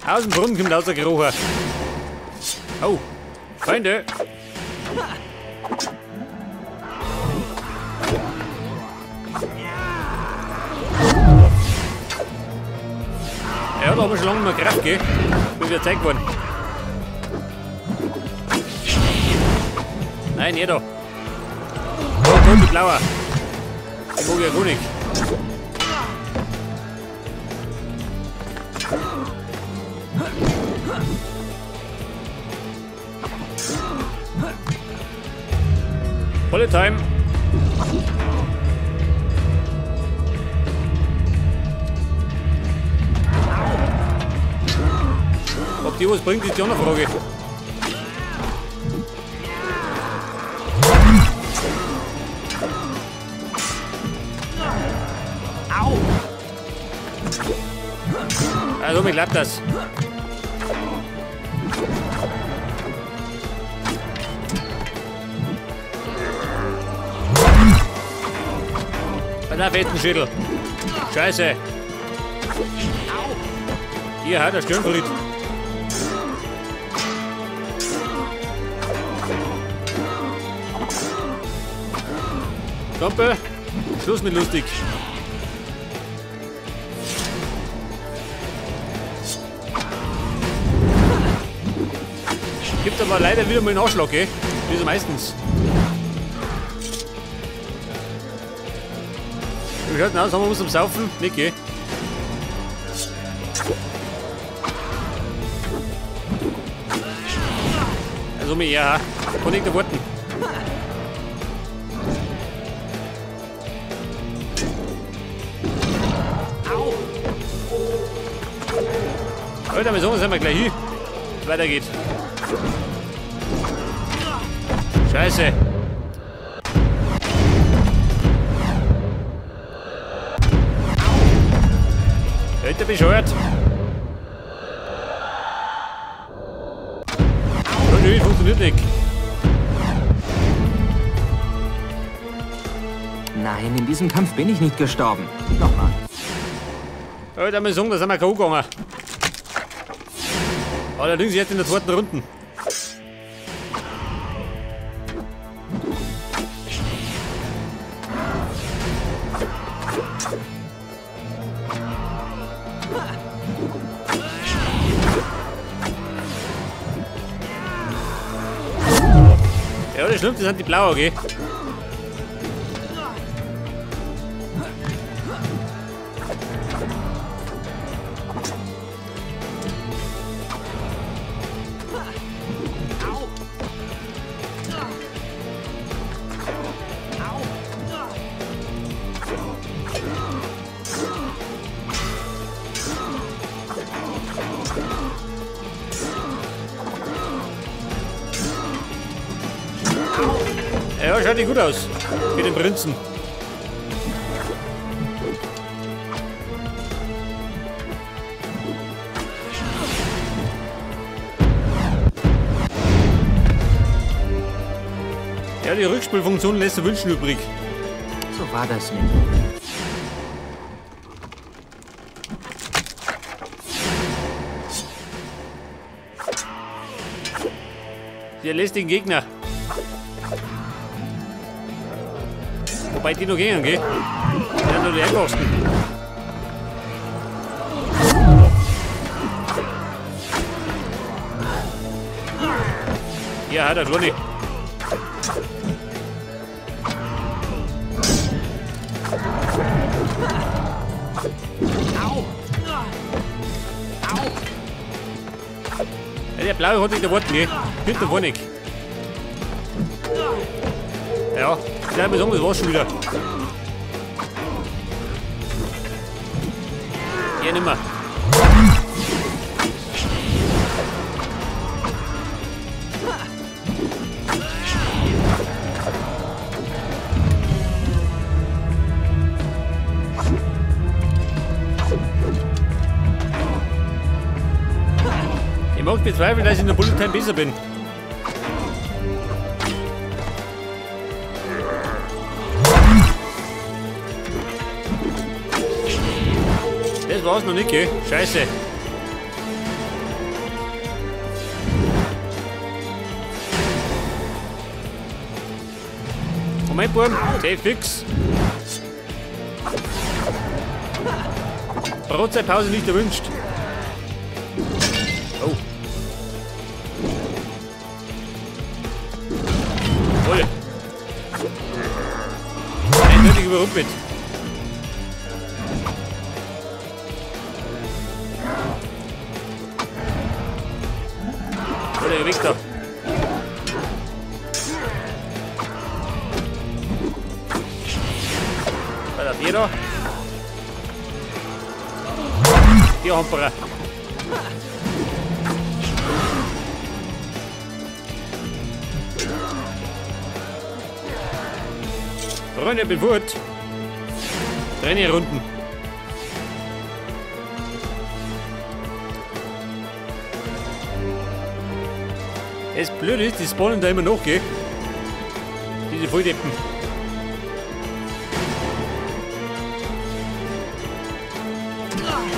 Aus dem Brunnen kommt lauter Geruch. Oh, Feinde! Ja, da haben wir schon lange nicht mehr Kraft, gell? Bin wieder Zeit geworden. Nein, nicht da. Oh, da, die blaue. Die mag ich ja gar nicht. Volle Time. Ob die was bringt, ist die andere Frage. Au! Also, mir klappt das. Na, fetten Schädel. Scheiße. Hier, hat der Stirnfried. Kumpel, Schluss mit lustig. Gibt aber leider wieder mal einen Anschlag, gell? Wie so meistens. Wie schaut denn aus? Haben wir was zum Saufen? Nicht, gell? Also mir eher, kann ich da warten. Alter, wir sagen, sind wir gleich hin. Weiter geht's. Scheiße. Alter, bescheuert. Oh, nö, funktioniert nicht. Nein, in diesem Kampf bin ich nicht gestorben. Nochmal. Alter, wir sagen, da sind wir K.O. gegangen. Allerdings jetzt in der zweiten Runde. Ja, das Schlimmste sind die Blauen, gell? Ja, schaut nicht gut aus. Mit dem Prinzen. Ja, die Rückspielfunktion lässt zu wünschen übrig. So war das nicht. Der lässt den Gegner. Wobei die noch gehen, gell? Die sind nur die einfachsten. Ja, hat er Kleine. Ja, der blaue hat nicht erwarten, gell? Hinter Wohnig. Ja. Ja, wir sagen, das war's schon wieder. Ja, nimmer. Ich mag bezweifeln, dass ich in der Bullet Time besser bin. Das war's noch nicht, gell? Scheiße. Moment, Burm. Safe fix. Brotzeitpause nicht erwünscht. Oh. Voll. Eindeutig überrumpelt. Voll, weg da. Der da. Die Hamperer. Freunde, bin fort. 3 Runden. Das Blöde ist, die spawnen da immer noch, gell? Diese Volldeppen.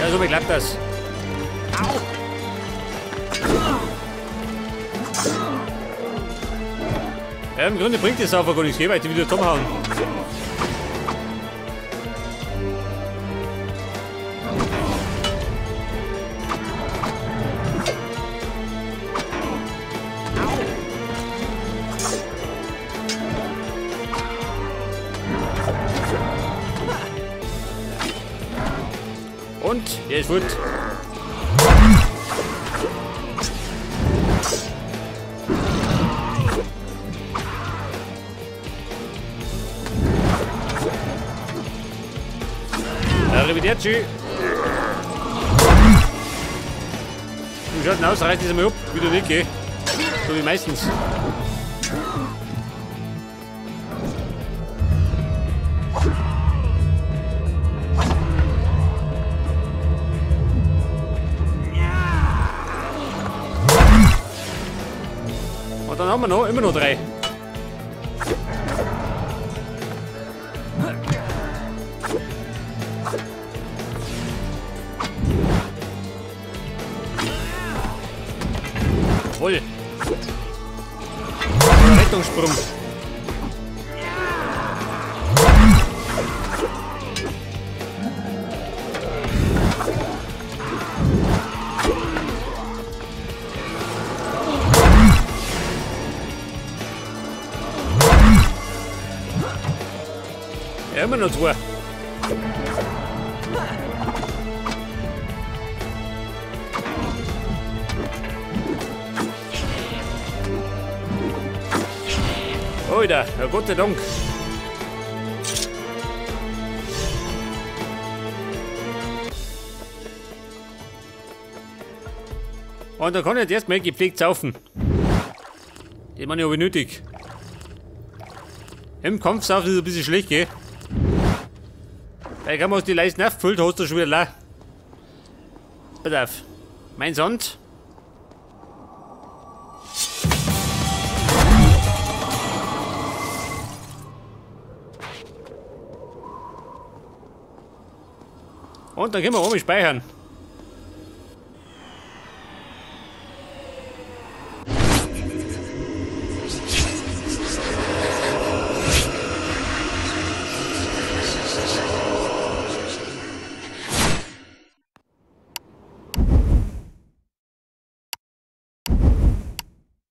Ja, so klappt das. Au. Ja, im Grunde bringt das einfach gar nichts, weil die wieder zusammenhauen. Und er ist gut. Arrivederci. Wie schaut denn aus? Reißt das mal ab. Wieder nicht, gell? So wie meistens. Und dann haben wir noch, immer noch 3. Voll. Rettungssprung. Ja, immer noch 2. Alter, ja Gott sei Dank. Und da kann ich jetzt erstmal gepflegt saufen. Den man ja aber nötig. Im Kampf saufen ist ein bisschen schlecht, gell? Weil kann man aus die Leisten auffüllt, hast du schon wieder la. Pass auf. Mein Sand. Und dann können wir oben speichern.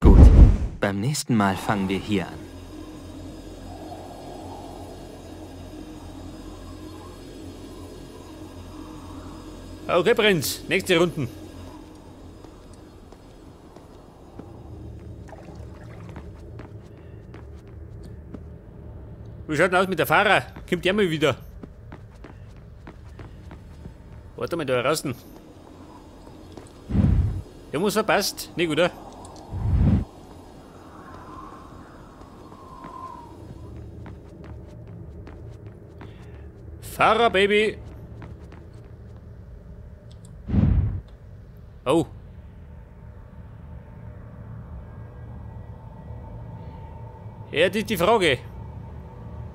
Gut, beim nächsten Mal fangen wir hier an. Okay, Prinz, nächste Runden. Wie schaut denn aus mit der Fahrer? Kommt der mal wieder? Warte mal da draußen. Der muss verpasst. Nicht, oder? Fahrer, Baby! Oh. Ja, das ist die Frage.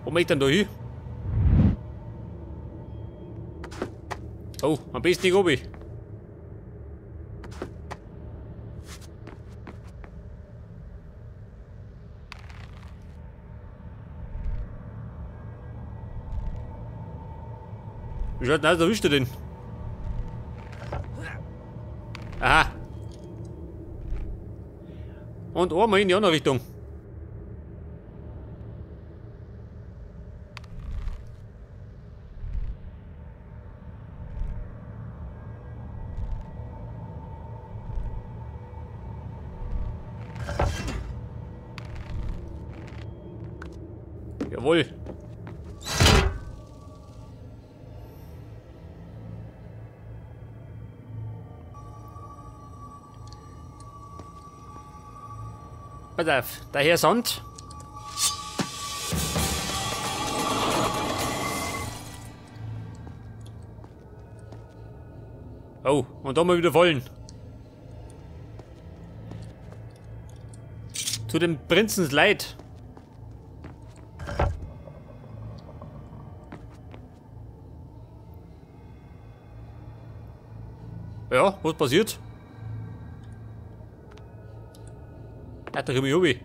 Wo möchte ich denn da hin? Oh, am besten nicht oben. Wie schaut denn aus, erwischt er den? Aha. Und einmal in die andere Richtung. Jawohl. Pass auf, daher Sand. Oh, und da mal wieder wollen. Zu dem Prinzens Leid. Ja, was passiert? Hat doch immer Hobby.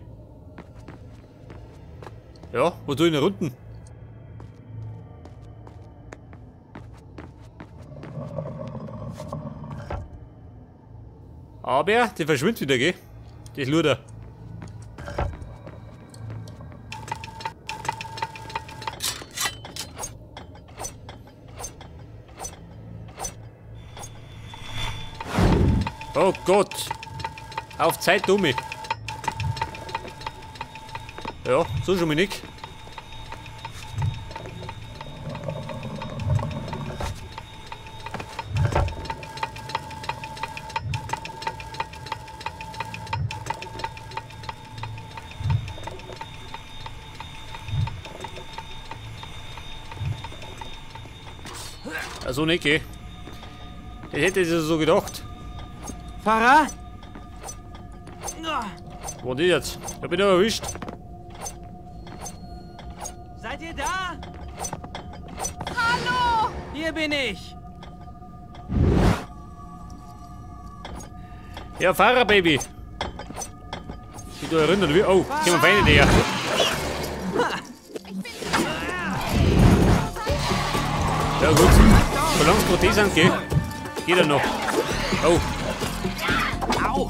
Ja, wo tue ich denn unten? Aber die verschwindet wieder, gell? Das Luder. Oh Gott! Auf Zeit, Dummi! Ja, so schon mal nicht. Also nicht, gell? Ich hätte es so gedacht. Pfarrer? Wo denn jetzt? Ich bin doch erwischt. Seid ihr da? Hallo! Hier bin ich! Ja, Pfarrer, Baby! Ich du erinnern wie. Oh, gehen wir Feinde her. Ja, gut. Solange es gerade die sind, gell? Geht er noch. Oh. Au!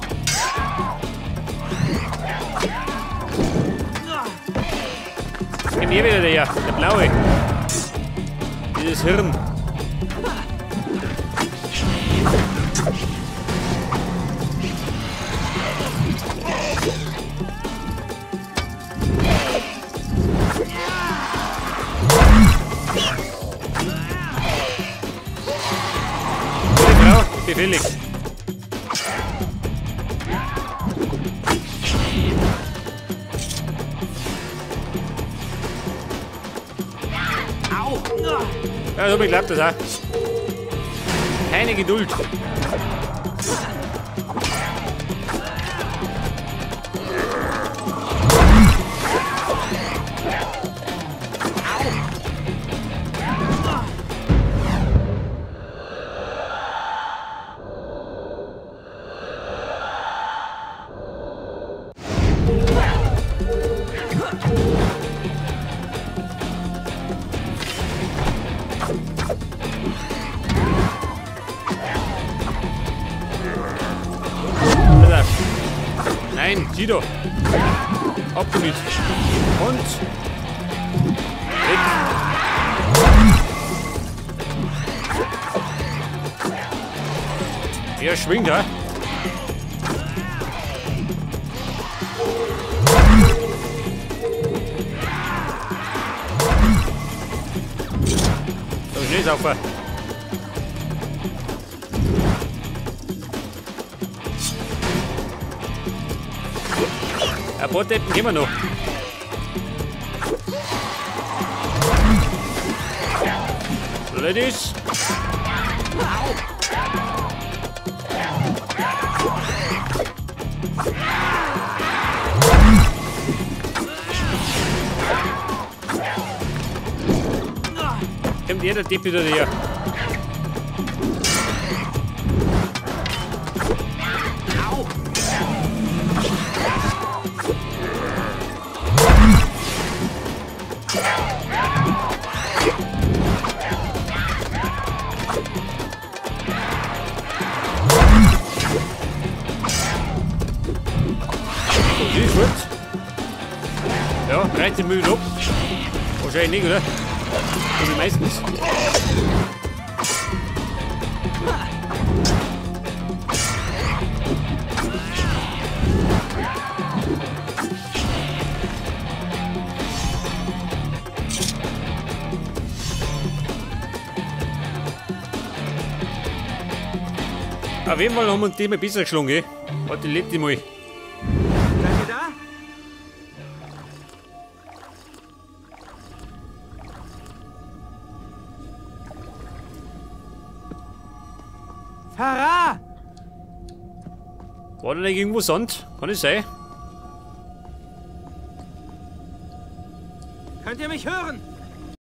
Komm hier wieder der, der blaue. Dieses Hirn. Gute Frau, befehligt. Ja, so klappt das auch. Keine Geduld. Nein, sieh doch. Ab damit. Und weg. Er schwingt, ja? So, schnell sauber. Ein paar Deppen gehen wir noch. Ladies. Kommt jeder Depp wieder her. Reicht den Müll ab? Wahrscheinlich nicht, oder? So wie meistens. Auf jeden Fall haben wir uns die mal besser geschlagen, gell? Warte, leg die mal. Seid ihr da? Farah! War da nicht irgendwo Sand? Kann das sein? Könnt ihr mich hören?